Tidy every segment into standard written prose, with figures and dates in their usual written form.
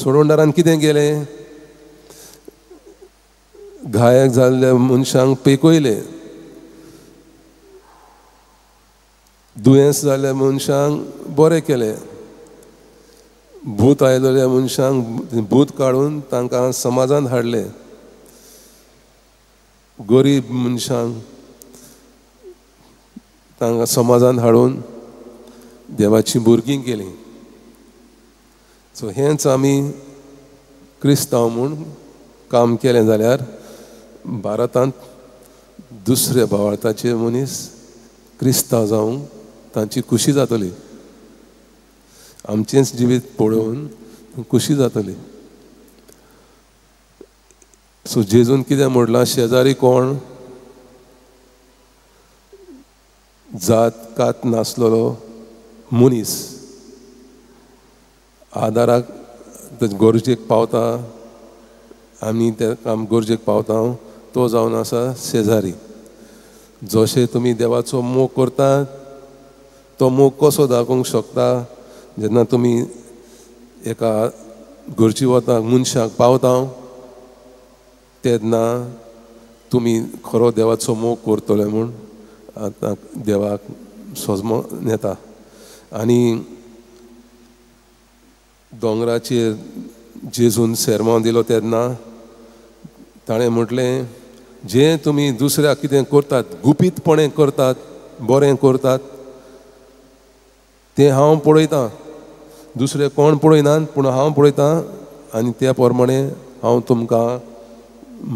सोडवणदारान कितें केलें? घायक जाल्ल्या मनशांक पेकयले, दुयेंस जाल्ल्या मनशांक बरें केलें, भूत आयलेल्या मनशांक भूत काडून तांकां समाजांत हाडले, गरीब मनशांक तांकां समाजांत हाडून देवाचीं भुरगीं केलीं. सो हेंच आमी क्रिस्तांव म्हूण काम केलें जाल्यार भारतांत दुसऱ्या भावार्थाचे मनीस क्रिस्तांव जावंक तांची खुशी जातली, आमचेंच जिवीत पळोवन खुशी जातली. सो जेजून कितें म्हणलां? शेजारी कोण? जात कात नासलेलो मनीस आदाराक गरजेक पावता आनी त्या काम गरजेक पावता तो जावन आसा शेजारी. जशें तुमी देवाचो मोग करतात तो मोग कसो दाखोवंक शकता? जेन्ना तुमी एका गरजे वता मनशाक पावता तेन्ना तुमी खरो देवाचो मोग करतले म्हूण आतां देवाक सोजमो येता. आनी दोंगराचेर जेजून सेरमांव दिलो तेन्ना ताणें म्हटलें, जें तुमी दुसऱ्याक कितें करतात, गुपीतपणे करतात, बरें करतात तें हांव पळयतां, दुसरें कोण पळयनात पूण हांव पळयतां आनी त्या प्रमाणे हांव तुमकां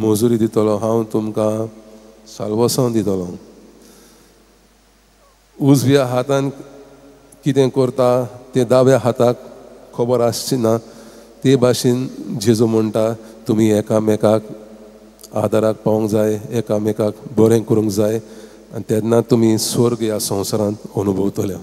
मजुरी दितलो, हांव तुमकां साल्वसांव दितलो. उजव्या हातान कितें करता तें दाव्या हाताक खबर आसची ना. ते भाशेन जेजू म्हणटा तुमी एकामेकाक आदाराक पावोंक जाय, एकामेकाक बरें करूंक जाय आनी तेन्ना तुमी स्वर्ग ह्या संवसारांत अनुभवतले.